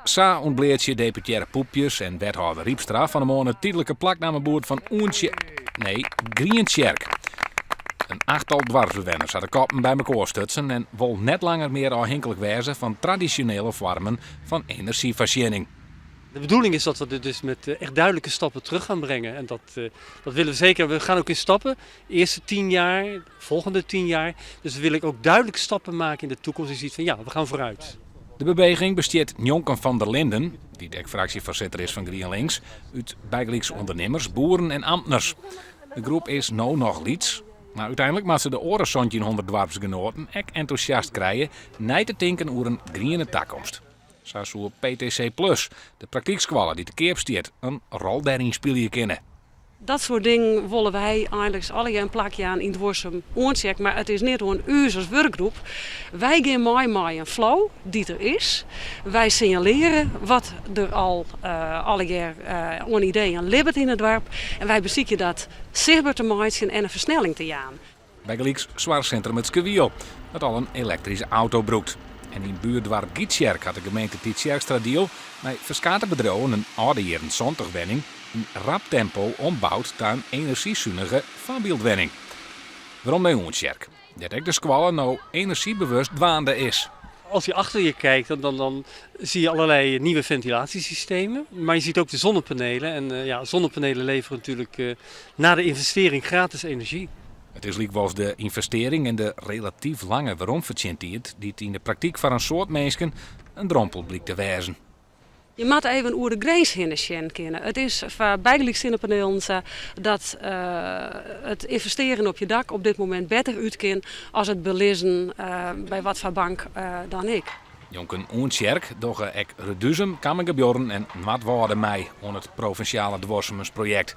Sa ûntbleatsje deputearre Poepjes en wethâlder Rypstra fan 'e moarn it tydlike plaknammeboerd fan Oentsje, nee, Grientsjerk. In achttal doarpsbewenners ha de koppen by mekoar stutsen en wol net langer mear ôfhinklik wêze fan tradisjonele foarmen fan enerzjyfoarsjenning. De bedoeling is dat we dit dus met echt duidelijke stappen terug gaan brengen. En dat, dat willen we zeker. We gaan ook in stappen. Eerste 10 jaar, volgende 10 jaar. Dus we willen ook duidelijke stappen maken in de toekomst. Je ziet van ja, we gaan vooruit. De beweging bestiet njonken Van der Linden, dy't ek fraksjefoarsitter is fan GrienLinks, út bygelyks ûndernimmers, boeren en amtners. De groep is no noch lyts, mar úteinlik moat se de oare 1700 doarpsgenoaten ek entûsjast krije nei te tinken oer in griene takomst. Sa soe PTC Plus, de praktykskoalle dy't te keap stiet, in rol dêryn spylje kinne. Dat soart dingen wolle wy einliks allegear in plak jaan yn duorsum Oentsjerk, mar it is net oan ús as wurkgroep. Wy gean mei mei in flow dy't der is. Wy sinjaleare wat der al allegear oan ideeën libbet yn it doarp en wy besykje dat sichtber te meitsjen en in fersnelling te jaan. Bygelyks soarchsintrum It Skewiel, dat al in elektryske auto brûkt. En yn buerdoarp Gytsjerk hat de gemeente Tytsjerksteradiel mei ferskate bedriuwen in âlde jierren 70 wenning yn rap tempo omboud ta in enerzjysunige foarbyldwenning. Werom nei Oentsjerk, dêr't ek de skoalle no enerzjybewust dwaande is. Als je achter je kijkt, dan, dan, dan zie je allerlei nieuwe ventilatiesystemen. Maar je ziet ook de zonnepanelen. En ja, zonnepanelen leveren natuurlijk na de investering gratis energie. It is lykwols de ynvestearring en de relatyf lange weromfertsjintiid dy't yn de praktyk foar in soad minsken in drompel blykt te wêzen. Je moatte even oer de grins hinne sjen kinne. It is foar bygelyks sinnepanelen sa dat it ynvestearjen op je dak op dit momint better út kin as it belizzen by watfoar bank dan ek. Njonken Oentsjerk dogge ek Reduzum, Camminghabuorren en Noardwâlde mei oan it provinsjale duorsumensprojekt.